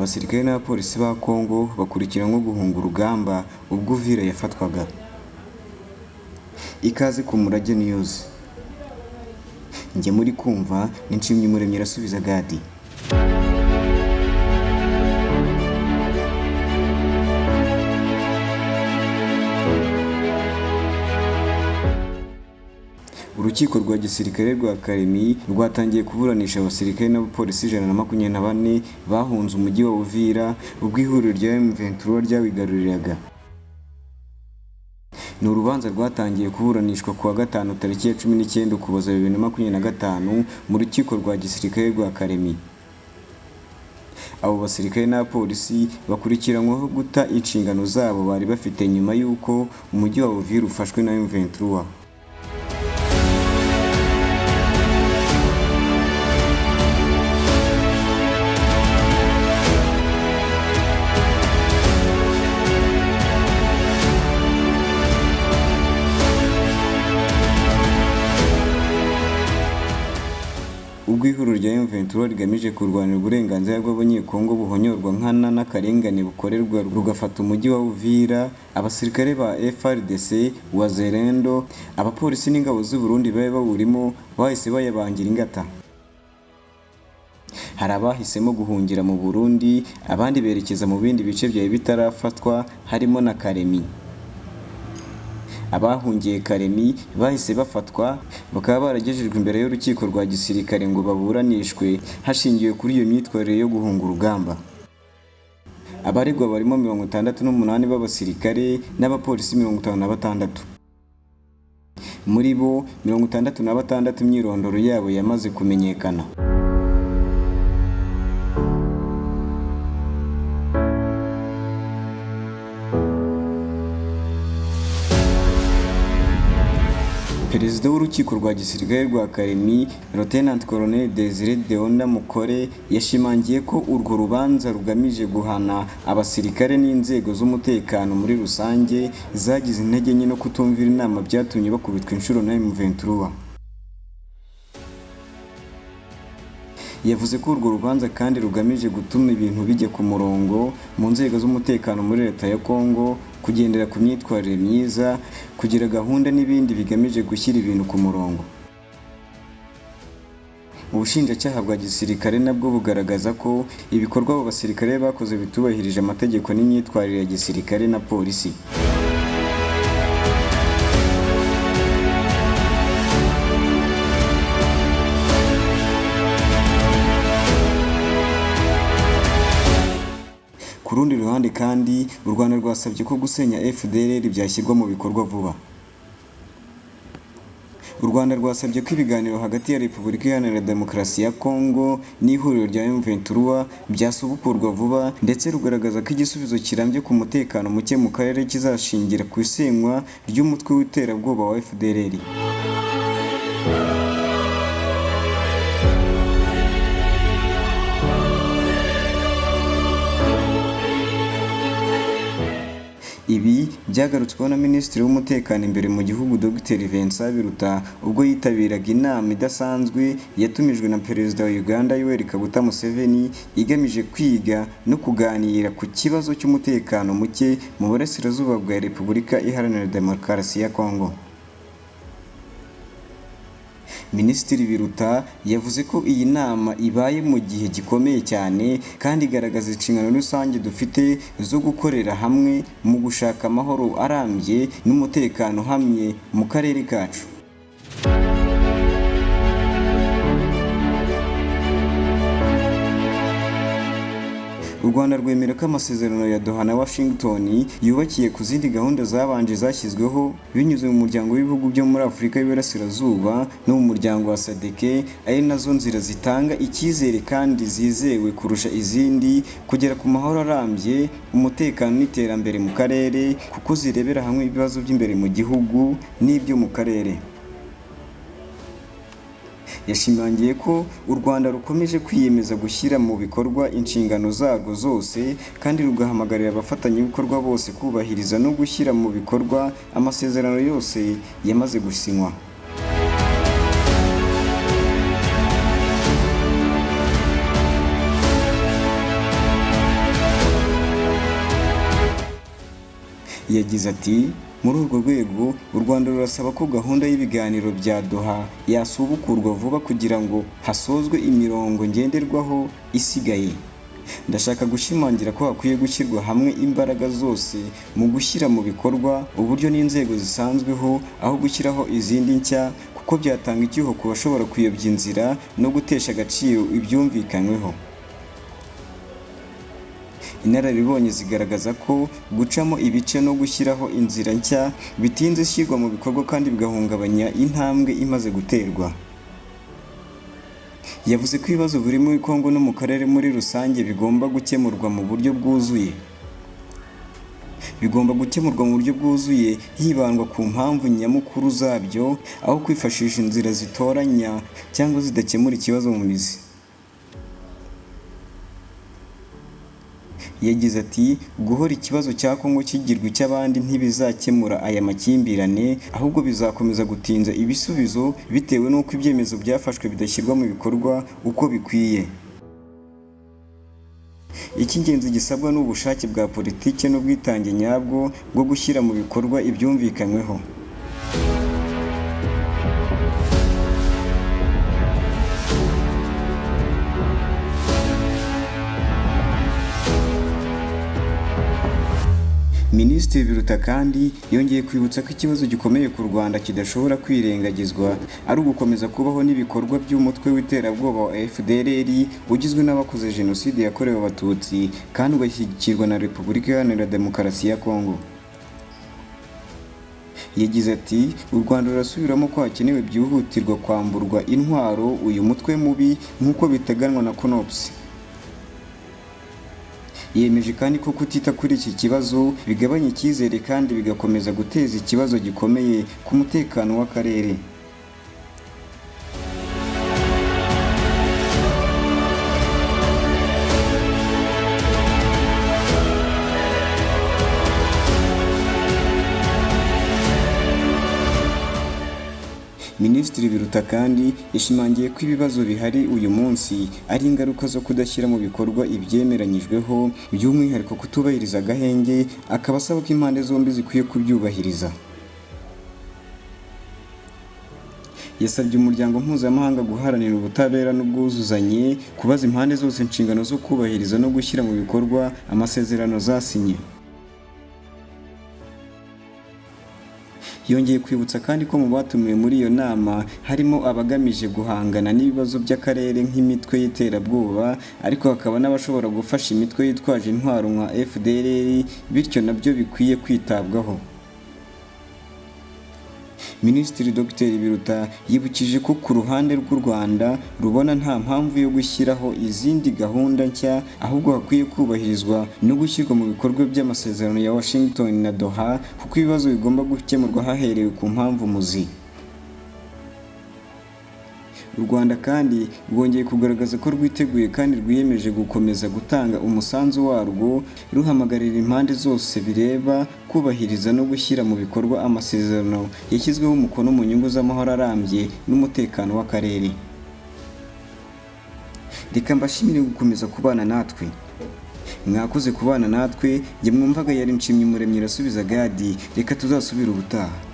Abasirikare n'abapolisi ba Congo bakurikiranyweho guhunga urugamba ubwo Uvira yafatwaga. Ikaze ku Murage News. Njye muri kumva ni Nshimyumuremyi Irasubiza Gadi. Urukiko rwa gisirikare rwa Kalemi rwatangiye kuburanisha abasirikare n'abapolisi 124 bahunze umujyi wa Uvira ubwo ihuriro rya M23 ryawigaruriraga. Ni urubanza rwatangiye kuburanishwa kuwa gatanu tariki ya 19 Ukuboza 2025 mu rukiko rwa gisirikare rwa Kalemi. Abo basirikare n'abapolisi bakurikiranyweho guta inshingano zabo bari bafite nyuma y'uko umujyi wa Uvira ufashwe na M23. Ubwo ihuriro rya M23 rigamije kurwanira uburenganzira bw'Abanyekongo buhonyorwa nkana n'akarengane bukorerwa rugafata umujyi wa Uvira, abasirikare ba FARDC, Wazalendo, abapolisi n'ingabo z'u Burundi bari bawurimo bahise bayabangira ingata. Hari abahisemo guhungira mu Burundi, abandi berekeza mu bindi bice byari bitarafatwa harimo na Kalemi. Abahungiye Kalemi bahise bafatwa bakaba baragejejwe imbere y'urukiko rwa gisirikare ngo baburanishwe hashingiwe kuri iyo myitwarire yo guhunga urugamba. Abaregwa barimo 68 b'abasirikare n'abapolisi 56. Muri bo 66 imyirondoro yabo yamaze kumenyekana. Perezida w'urukiko rwa gisirikare rwa Kalemi, Lieutenant Colonel Desire Deona Mukore, yashimangiye ko urwo rubanza rugamije guhana abasirikare n'inzego z'umutekano muri rusange zagize intege nke no kutumvira inama byatumye bakubitwa inshuro na M23. Yavuze ko urwo rubanza kandi rugamije gutuma ibintu bijya ku murongo mu nzego z'umutekano muri leta ya Congo, kugendera ku myitwarire myiza, kugira gahunda n'ibindi bigamije gushyira ibintu ku murongo. Ubushinjacyaha bwa gisirikare nabwo bugaragaza ko ibikorwa abo basirikare bakoze bitubahirije amategeko n'imyitwarire ya gisirikare na polisi. Ku rundi ruhande kandi, u Rwanda rwasabye ko gusenya FDLR byashyirwa mu bikorwa vuba. U Rwanda rwasabye ko ibiganiro hagati ya Repubulika Iharanira Demokarasi ya Congo n'ihuriro rya M23 byasubukurwa vuba, ndetse rugaragaza ko igisubizo kirambye ku mutekano muke mu karere kizashingira ku isenywa ry'umutwe w'iterabwoba wa FDLR. Ibi byagarutsweho na Minisitiri w'Umutekano imbere mu gihugu Dr Vincent Biruta ubwo yitabiraga inama idasanzwe yatumijwe na Perezida wa Uganda Yoweri Kaguta Museveni igamije kwiga no kuganira ku kibazo cy'umutekano muke mu burasirazuba bwa Repubulika Iharanira Demokarasi ya Congo. Minisitiri Biruta yavuze ko iyi nama ibaye mu gihe gikomeye cyane kandi igaragaza inshingano rusange dufite zo gukorera hamwe mu gushaka amahoro arambye n'umutekano uhamye mu karere kacu. U Rwanda rwemera ko amasezerano ya Doha na Washington yubakiye ku zindi gahunda zabanje zashyizweho binyuze mu muryango w'ibihugu byo muri Afurika y'Iburasirazuba no mu muryango wa SADC, ari nazo nzira zitanga icyizere kandi zizewe kurusha izindi kugera ku mahoro arambye, umutekano n'iterambere mu karere, kuko zirebera hamwe ibibazo by'imbere mu gihugu n'ibyo mu karere. Yashimangiye ko u Rwanda rukomeje kwiyemeza gushyira mu bikorwa inshingano zarwo zose kandi rugahamagarira abafatanyabikorwa bose kubahiriza no gushyira mu bikorwa amasezerano yose yamaze gusinywa. Yagize ati: "Muri urwo rwego, u Rwanda rurasaba ko gahunda y'ibiganiro bya Doha yasubukurwa vuba kugira ngo hasozwe imirongo ngenderwaho isigaye. Ndashaka gushimangira ko hakwiye gushyirwa hamwe imbaraga zose mu gushyira mu bikorwa uburyo n'inzego zisanzweho aho gushyiraho izindi nshya, kuko byatanga icyuho ku bashobora kuyobya inzira no gutesha agaciro ibyumvikanyweho." Inararibonye zigaragaza ko gucamo ibice no gushyiraho inzira nshya bitinze ishyirwa mu bikorwa kandi bigahungabanya intambwe imaze guterwa. Yavuze ko ibibazo biri muri Congo no mu karere muri rusange bigomba gukemurwa mu buryo bwuzuye. Bigomba gukemurwa mu buryo bwuzuye hibandwa ku mpamvu nyamukuru zabyo, aho kwifashisha inzira zitoranya cyangwa zidakemura ikibazo mu mizi. Yagize ati: "Guhora ikibazo cya Congo kigirwa icy'abandi ntibizakemura aya makimbirane, ahubwo bizakomeza gutinza ibisubizo bitewe n'uko ibyemezo byafashwe bidashyirwa mu bikorwa uko bikwiye. Icy'ingenzi gisabwa ni ubushake bwa politiki n'ubwitange nyabwo bwo gushyira mu bikorwa ibyumvikanyweho." Minisitiri Biruta kandi yongeye kwibutsa ko ikibazo gikomeye ku Rwanda kidashobora kwirengagizwa ari ugukomeza kubaho n'ibikorwa by'umutwe w'iterabwoba wa FDLR ugizwe n'abakoze Jenoside yakorewe Abatutsi kandi ugashyigikirwa na Repubulika Iharanira Demokarasi ya Congo. Yagize ati: "U Rwanda rurasubiramo ko hakenewe byihutirwa kwamburwa intwaro uyu mutwe mubi nk'uko biteganywa na CONOPS." Yemeje kandi ko kutita kuri iki kibazo bigabanya icyizere kandi bigakomeza guteza ikibazo gikomeye ku mutekano w'akarere. Minisitiri Biruta kandi yashimangiye ko ibibazo bihari uyu munsi ari ingaruka zo kudashyira mu bikorwa ibyemeranyijweho, by'umwihariko kutubahiriza agahenge, akaba asaba ko impande zombi zikwiye kubyubahiriza. Yasabye umuryango mpuzamahanga guharanira ubutabera n'ubwuzuzanye kubaza impande zose inshingano zo kubahiriza no gushyira mu bikorwa amasezerano zasinye. Yongeye kwibutsa kandi ko mu batumiwe muri iyo nama harimo abagamije guhangana n'ibibazo by'akarere nk'imitwe y'iterabwoba, ariko hakaba n'abashobora gufasha imitwe yitwaje intwaro nka FDLR, bityo nabyo bikwiye kwitabwaho. Minisitiri Dr Biruta yibukije ko ku ruhande rw'u Rwanda rubona nta mpamvu yo gushyiraho izindi gahunda nshya, ahubwo hakwiye kubahirizwa no gushyirwa mu bikorwa by'amasezerano ya Washington na Doha, kuko ibibazo bigomba gukemurwa haherewe ku mpamvu muzi. U Rwanda kandi rwongeye kugaragaza ko rwiteguye kandi rwiyemeje gukomeza gutanga umusanzu warwo, ruhamagarira impande zose bireba kubahiriza no gushyira mu bikorwa amasezerano yashyizweho umukono mu nyungu z'amahoro arambye n'umutekano w'akarere. Reka mbashimire gukomeza kubana natwe. Mwakoze kubana natwe, njye mwumvaga yari Nshimyumuremyi Irasubiza Gadi, reka tuzasubire ubutaha.